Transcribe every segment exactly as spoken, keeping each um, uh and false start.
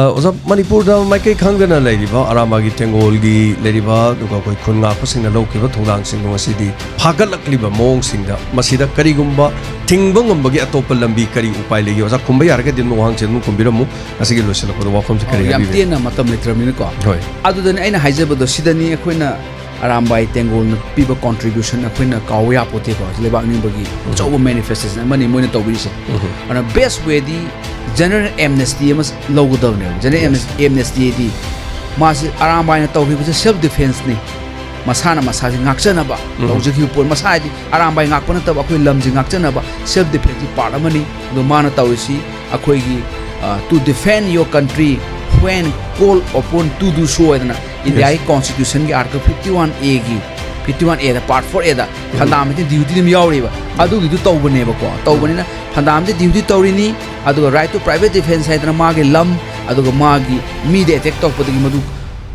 ꯑ, ꯑꯣꯖꯥ, ꯃꯅꯤꯄꯨꯔꯗ ꯃꯥꯏꯀꯩ ꯈꯪꯗꯅ ꯂꯩꯔꯤꯕ ꯑꯔꯥꯝꯕꯥꯏꯒꯤ ꯇꯦꯡꯒꯣꯜꯒꯤ ꯂꯩꯔꯤꯕ, ꯑꯗꯨꯒ ꯑꯩꯈꯣꯏ ꯈꯨꯟ ꯉꯥꯛꯄꯁꯤꯡꯅ ꯂꯧꯈꯤꯕ ꯊꯧꯗꯥꯡꯁꯤꯡꯗꯣ ꯉꯁꯤꯗꯤ ꯐꯥꯒꯠꯂꯛꯂꯤꯕ ꯃꯑꯣꯡꯁꯤꯡꯗ, ꯃꯁꯤꯗ ꯀꯔꯤꯒꯨꯝꯕ ꯊꯤꯡꯕ ꯉꯝꯕꯒꯤ ꯑꯇꯣꯞꯄ ꯂꯝꯕꯤ ꯀꯔꯤ ꯎꯄꯥꯏ ꯂꯩꯒꯦ? ꯑꯣꯖꯥ, ꯈꯨꯝꯕ ꯌꯥꯔꯒꯗꯤ ꯑꯗꯨꯝ ꯋꯥꯍꯪꯁꯦ ꯑꯗꯨꯝ ꯈꯨꯝꯕꯤꯔꯝꯃꯨ꯫ ꯉꯁꯤꯒꯤ ꯂꯣꯏꯁꯤꯜꯂꯛꯄꯗ ꯋꯥꯐꯝꯁꯦ ꯀꯔꯤ ꯑꯣ, ꯌꯥꯝ ꯍꯥꯏꯕꯤꯕ? ꯇꯦꯟꯅ, ꯃꯇꯝ ꯂꯩꯇ꯭ꯔꯕꯅꯤꯅꯀꯣ꯫ ꯍꯣꯏ꯫ ꯑꯗꯨꯗꯅꯤ ꯑꯩꯅ ꯍꯥꯏꯖꯕꯗꯣ, ꯁꯤꯗꯅꯤ ꯑꯩꯈꯣꯏꯅ ꯑꯔꯥꯝꯕꯥꯏ ꯇꯦꯡꯒꯣꯜꯅ ꯄꯤꯕ contribution ꯑꯩꯈꯣꯏꯅ ꯀꯥꯎꯕ ꯌꯥꯄꯣꯠꯇꯦꯀꯣ꯫ ꯂꯩꯕꯥꯛ ꯅꯤꯡꯕꯒꯤ ꯑꯆꯧꯕ manifestation ꯑꯃꯅꯤ ꯃꯣꯏꯅ ꯇꯧꯕꯤꯔꯤꯁꯦ꯫ ꯎꯝ꯫ ꯑꯗꯨꯅ best way ꯗꯤ general amnesty ꯑꯃ ꯂꯧꯒꯗꯕꯅꯦꯕ꯫ General Yes. amnesty ꯍꯥꯏꯗꯤ ꯃꯥꯁꯤ ꯑꯔꯥꯝꯕꯥꯏꯅ ꯇꯧꯈꯤꯕꯁꯦ self defense ꯅꯤ꯫ ꯃꯁꯥꯅ ꯃꯁꯥꯁꯤ ꯉꯥꯛꯆꯅꯕ ꯎꯝ꯫ ꯇꯧꯖꯈꯤꯕ ꯄꯣꯠ꯫ ꯃꯁꯥ ꯍꯥꯏꯗꯤ ꯑꯔꯥꯝꯕꯥꯏ ꯉꯥꯛꯄ ꯅꯠꯇꯕ, ꯑꯩꯈꯣꯏ ꯂꯝꯁꯤ ꯉꯥꯛꯆꯅꯕ self defense ꯀꯤ part ꯑꯃꯅꯤ꯫ ꯑꯗꯣ ꯃꯥꯅ ꯇꯧꯔꯤꯁꯤ ꯑꯩꯈꯣꯏꯒꯤ, ꯑ, "To defend your country when called upon to do so" ꯍꯥꯏꯗꯅ ꯏꯟꯗꯤꯌꯥꯒꯤ Yes. constitution ꯒꯤ article fifty one A ꯒꯤ, fifty one A the part four A the um. Fundamental duty ꯑꯗꯨꯝ ꯌꯥꯎꯔꯤꯕ꯫ ꯑꯗꯨꯒꯤꯗꯨ ꯇꯧꯕꯅꯦꯕꯀꯣ꯫ ꯇꯧꯕꯅꯤꯅ fundamental duty ꯇꯧꯔꯤꯅꯤ, ꯑꯗꯨꯒ right to private defense ꯍꯥꯏꯗꯅ ꯃꯥꯒꯤ ꯂꯝ, ꯑꯗꯨꯒ ꯃꯥꯒꯤ ꯃꯤꯗ attack ꯇꯧꯔꯛꯄꯗꯒꯤ ꯃꯗꯨ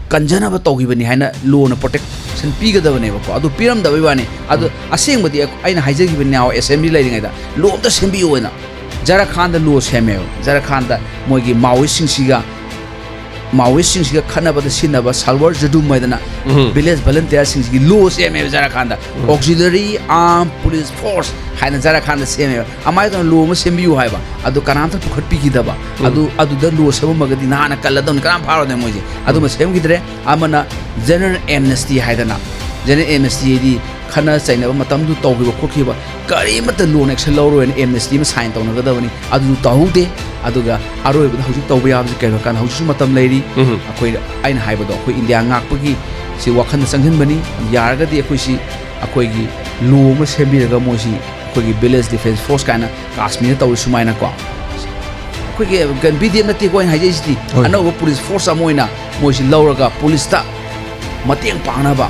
ꯀꯟꯖꯅꯕ ꯇꯧꯈꯤꯕꯅꯤ ꯍꯥꯏꯅ law ꯅ protection ꯄꯤꯒꯗꯕꯅꯦꯕꯀꯣ꯫ ꯑꯗꯨ ꯄꯤꯔꯝꯗꯕꯩ ꯋꯥꯅꯤ꯫ ꯑꯗꯨ ꯎꯝ꯫ ꯑꯁꯦꯡꯕꯗꯤ ꯑꯩꯅ ꯍꯥꯏꯖꯈꯤꯕꯅꯤ, assembly ꯂꯩꯔꯤꯉꯩꯗ law ꯑꯝꯇ ꯁꯦꯝꯕꯤꯌꯨ ꯍꯥꯏꯅ ꯖꯥꯔꯈꯟꯗ law ꯁꯦꯝꯃꯦꯕ꯫ ꯖꯥꯔꯈꯟꯗ ꯃꯣꯏꯒꯤ ꯃꯥꯑꯣꯏꯁꯤꯡꯁꯤꯒ, ꯃꯥꯑꯣꯏꯁꯤꯡꯁꯤꯒ ꯈꯠꯅꯕꯗ ꯁꯤꯖꯤꯟꯅꯕ ꯁꯜꯋꯥꯔ ꯖꯗꯨꯝ ꯍꯥꯏꯗꯅ ꯎꯝ꯫ Village volunteer ꯁꯤꯡꯁꯤꯒꯤ law ꯁꯦꯝꯃꯦꯕ ꯖꯥꯔꯈꯟꯗ꯫ ꯎꯝ꯫ Auxiliary Armed Police Force ꯍꯥꯏꯅ ꯖꯥꯔꯈꯟꯗ ꯁꯦꯝꯃꯦꯕ꯫ ꯑꯗꯨꯃꯥꯏꯅ ꯇꯧꯅ law ꯑꯃ ꯁꯦꯝꯕꯤꯌꯨ ꯍꯥꯏꯕ꯫ ꯑꯗꯨ ꯀꯅꯥꯝꯇ ꯄꯨꯈꯠꯄꯤꯈꯤꯗꯕ꯫ ꯎꯝ꯫ ꯑꯗꯨ, ꯑꯗꯨꯗ law ꯁꯦꯝꯃꯝꯃꯒꯗꯤ ꯅꯍꯥꯟꯅ ꯀꯜꯂꯗꯧꯅꯤ, ꯀꯅꯥꯝ ꯐꯥꯔꯣꯏꯗꯧꯅꯤ ꯃꯣꯏꯁꯦ꯫ ꯑꯗꯨꯃ ꯎꯝ꯫ ꯁꯦꯝꯈꯤꯗ꯭ꯔꯦ꯫ ꯑꯃꯅ general amnesty ꯍꯥꯏꯗꯅ, general amnesty ꯍꯥꯏꯗꯤ ꯈꯠꯅ ꯆꯩꯅꯕ ꯃꯇꯝꯗꯨ ꯇꯧꯈꯤꯕ ꯈꯣꯠꯈꯤꯕ ꯀꯔꯤꯃꯠꯇ law ꯅ action ꯂꯧꯔꯣꯏꯅ amnesty ꯑꯃ sign ꯇꯧꯅꯒꯗꯕꯅꯤ꯫ ꯑꯗꯨ ꯇꯧꯍꯧꯗꯦ꯫ ꯑꯗꯨꯒ ꯑꯔꯣꯏꯕꯗ ꯍꯧꯖꯤꯛ ꯇꯧꯕ ꯌꯥꯕꯁꯤ ꯀꯩꯅꯣ ꯍꯥꯏ ꯀꯥꯟꯗ, ꯍꯧꯖꯤꯛꯁꯨ ꯃꯇꯝ ꯂꯩꯔꯤ꯫ ꯎꯝ꯫ ꯑꯩꯈꯣꯏ, ꯑꯩꯅ ꯍꯥꯏꯕꯗꯣ, ꯑꯩꯈꯣꯏ ꯏꯟꯗꯤꯌꯥ ꯉꯥꯛꯄꯒꯤ ꯁꯤ ꯋꯥꯈꯜꯗ ꯆꯪꯁꯤꯟꯕꯅꯤ꯫ ꯌꯥꯔꯒꯗꯤ ꯑꯩꯈꯣꯏꯁꯤ, ꯑꯩꯈꯣꯏꯒꯤ law ꯑꯃ ꯁꯦꯝꯕꯤꯔꯒ ꯃꯣꯏꯁꯤ ꯑꯩꯈꯣꯏꯒꯤ Village Defense Force ꯀꯥꯏꯅ ꯀꯥꯁꯃꯤꯔꯗ ꯇꯧꯔꯤ ꯁꯨꯃꯥꯏꯅꯀꯣ꯫ ꯑꯩꯈꯣꯏꯒꯤ ꯒꯟ ꯕꯤ ꯗꯤ ꯑꯦꯐ ꯅꯠꯇꯦꯀꯣ ꯑꯩꯅ ꯍꯥꯏꯖꯩꯁꯤꯗꯤ꯫ ꯍꯣꯏ꯫ ꯑꯅꯧꯕ police force ꯑꯃ ꯑꯣꯏꯅ ꯃꯣꯏꯁꯤ ꯂꯧꯔꯒ police ꯇ ꯃꯇꯦꯡ ꯄꯥꯡꯅꯕ,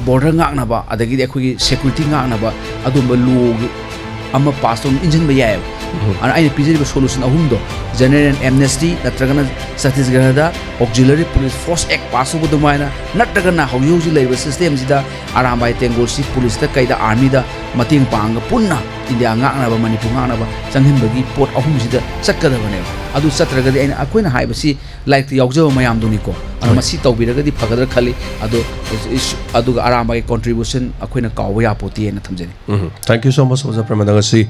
border ꯉꯥꯛꯅꯕ, ꯑꯗꯒꯤꯗꯤ ꯑꯩꯈꯣꯏꯒꯤ security ꯉꯥꯛꯅꯕ ꯑꯗꯨꯝꯕ law ꯒꯤ ꯑꯃ pass ꯇꯧꯅ ꯏꯟꯁꯤꯟꯕ ꯌꯥꯏꯑꯕ꯫ ꯎꯝ꯫ ꯑꯗꯨꯅ ꯑꯩꯅ ꯄꯤꯖꯔꯤꯕ solution ꯑꯍꯨꯝꯗꯣ, general amnesty ꯅꯠꯇ꯭ꯔꯒꯅ ꯆꯇꯤꯁꯒꯔꯗ Auxiliary Police Force Act pass ꯇꯧꯕ ꯑꯗꯨꯃꯥꯏꯅ, ꯅꯠꯇ꯭ꯔꯒꯅ ꯍꯧꯖꯤꯛ ꯍꯧꯖꯤꯛ ꯂꯩꯔꯤꯕ system ꯁꯤꯗ ꯑꯔꯥꯝꯕꯥꯏ ꯇꯦꯡꯒꯣꯜꯁꯤ police ꯇ ꯀꯩꯗ army ꯗ ꯃꯇꯦꯡ ꯄꯥꯡꯉꯒ ꯄꯨꯟꯅ ꯏꯟꯗꯤꯌꯥ ꯉꯥꯛꯅꯕ, ꯃꯅꯤꯄꯨꯔ ꯉꯥꯛꯅꯕ ꯆꯪꯍꯟꯕꯒꯤ ꯄꯣꯠ ꯑꯍꯨꯝꯁꯤꯗ ꯆꯠꯀꯗꯕꯅꯦꯕ꯫ ꯑꯗꯨ ꯆꯠꯇ꯭ꯔꯒꯗꯤ ꯑꯩꯅ, ꯑꯩꯈꯣꯏꯅ ꯍꯥꯏꯕꯁꯤ ꯂꯥꯏꯔꯤꯛꯇ ꯌꯥꯎꯖꯕ ꯃꯌꯥꯝꯗꯨꯅꯤꯀꯣ꯫ ꯑꯗꯣ ꯃꯁꯤ ꯇꯧꯕꯤꯔꯒꯗꯤ ꯐꯒꯗ꯭ꯔꯥ ꯈꯜꯂꯤ꯫ ꯑꯗꯣ ꯑꯗꯨꯒ ꯑꯔꯥꯝꯕꯥꯏꯒꯤ contribution ꯑꯩꯈꯣꯏꯅ ꯀꯥꯎꯕ ꯌꯥꯄꯣꯠꯇꯦꯅ ꯊꯝꯖꯅꯤꯡꯏ꯫ ꯎꯝ, thank you so much, ꯑꯣꯖꯥ ꯄ꯭ꯔꯦꯃꯥꯅꯟꯗ꯫ ꯉꯁꯤ